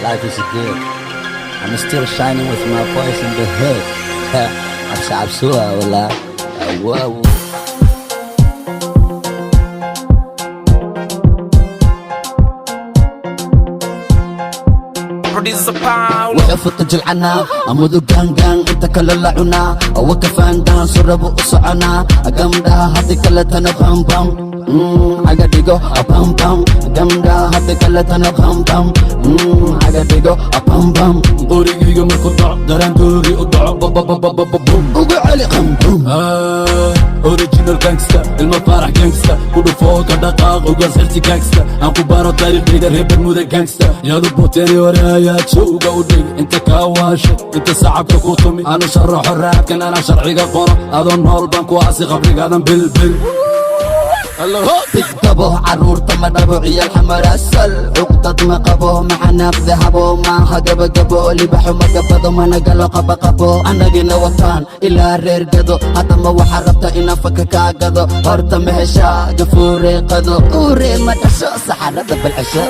Life is good. I'm still shining with my voice in the hood. Cabsi cabsi waa walaa. Wow. Producer Paolo. Wuxuu futa jilcanaa amudu gaangaan inta kale la cunaa awakafaandaan surabu u soconaa gamdhaha haddi kaletana bambam caga dhigo bambam gamdhaha haddi kaletana bambam caga dhigo bambam. Qorigayga markuu dhaco, daraan doori u dhaco, babababababum. Ugu celi qambum. Original gangsta, ilma Faarax gangsta, ku dhufoo ka dhaqaaq, ugaas xirsi gangsta, aan ku baro taariikhdayda, reer Bermuda gangsta, yaadu boteeni hore ayaa jowga u dhig, inta kaa waashay, inta sacabka ku tumi, aanu sharaxo raabkan, anaa sharciga qoro, adoo nool baan ku aasi qabrigaadan bilbil. Bigdabo caruurta ma dhabo, ciyaal xamarasal cuqdad ma qabo, maxanaaqde habo maaha, gabagabo libaxo ma gabado, mana galo qabaqabo, annagina wataan ilaa reer gado. Haddama waxaa rabta inaan faka kaa gado, horta ma heshaa gafuure qado, uure ma dhasho, saxarada balcesho.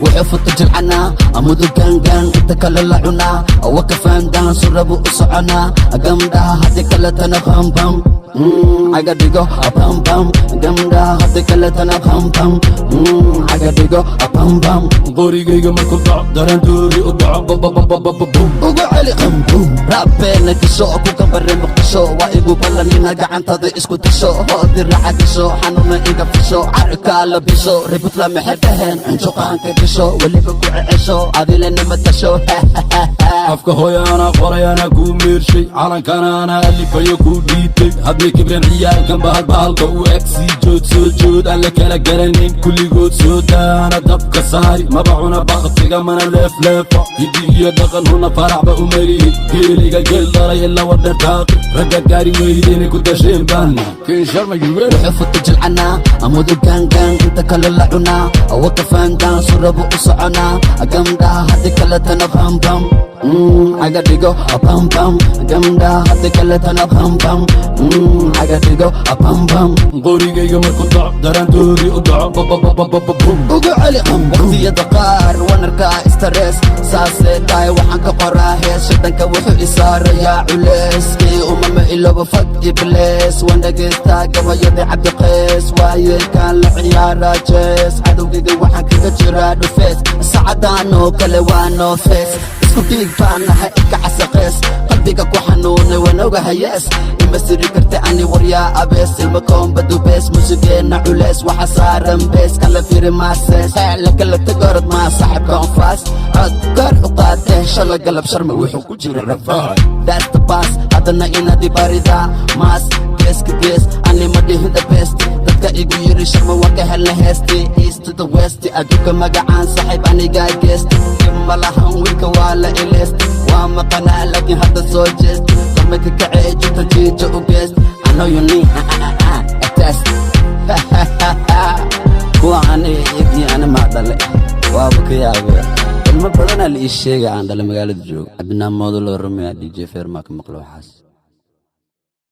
Wuxuu futa jilcanaa amudu gaangaan inta kale la cunaa awakafaandaan surabu u soconaa gamdhaha haddi kaletana bambam caga dhigo bambam gamdhaha haddi kaletana bambam caga dhigo bambam. Qorigayga markuu dhaco, daraan doori u dhaco, babababababum. Ugu celi qambum, rabbeena gasho ku gambare Muqdisho, waa igu ballan ina gacantada isku disho, hoodiraca gasho, xanuuna iga fisho, carkaa la bisho, reer maxay dhaheen, cunjuqaanka gasho, weliba ku cecesho, adilena ma tasho. Afka hooya anaa qoray, anaa kuu meershay, calankana anaa alifayo kuu dhiibtay, hadmay kibreen ciyaalkan bahal bahalka u eg, sii jood soo jood aan la kala garanayn, kulligood soo daana dabka saari, maba cuna baktiga, mana leefleefo, hiddi iyo dhaqan huna faraxba umalihi, geeliga geel dhalay ilaa wadheer taaqi, ragga gaari weydinay ku dasheen baana kinsharma yuween. Wuxuu futa jilcanaa amudu gaangaan inta kale la cunaa awakafaandaan surabu u soconaa gamdhaha haddi kaletana bambam caga dhigo bambam gamdhaha haddi kaletana bambam caga dhigo bambam. Qorigayga markuu dhaco, daraan doori u dhaco, babababababum. Ugu celi waqtiyada qaar waan arkaa stress, saasee tahay waxaan ka qoraa hees, shidhanka wuxuu isaarayaa culeyskii umama ilooba fag iblees, waan dhegaystaa gabayadii Cabdiqeys, waayeelkaan la ciyaaraa jees, cadowgayga waxaan kaga jiraa dhufees, sacadaan oo kale waa noo fees, isku dhiig baan nahay ilka casaqees, qalbiga ku xanuunay waan ogahayees, ima siri karta ani waryaa abees, ilma koomba dubees, musigeenna culees waxa saaran bees, kala firi maasees, la kala tagorod maa saaxib koonfaas, cod kor u qaadee, shala galab Sharma wuxuu ku jira rafaad. That's the boss, haddana inaad ibaridaa maas geeska gees, ani ma dhihin the best, dadka igu yiri Sharma waa ka helna heesti, east to the west, adduunka magacaan saaxiib anigaa geesti, dib ma lahan wiilka waa la ileesti, waa maqanaa laakiin hadda soo jeesti, damaka kacee jirta jiija u geest. I know you need a test. Kuwa aniga iyagii ani maa dhale, waaba ka yaabee, ilmo badanaa la ii sheegay aan dhalay magaalada jooga. Cabdinaa Moodolo Romea DJ Fermaa ka maqlo waxaas.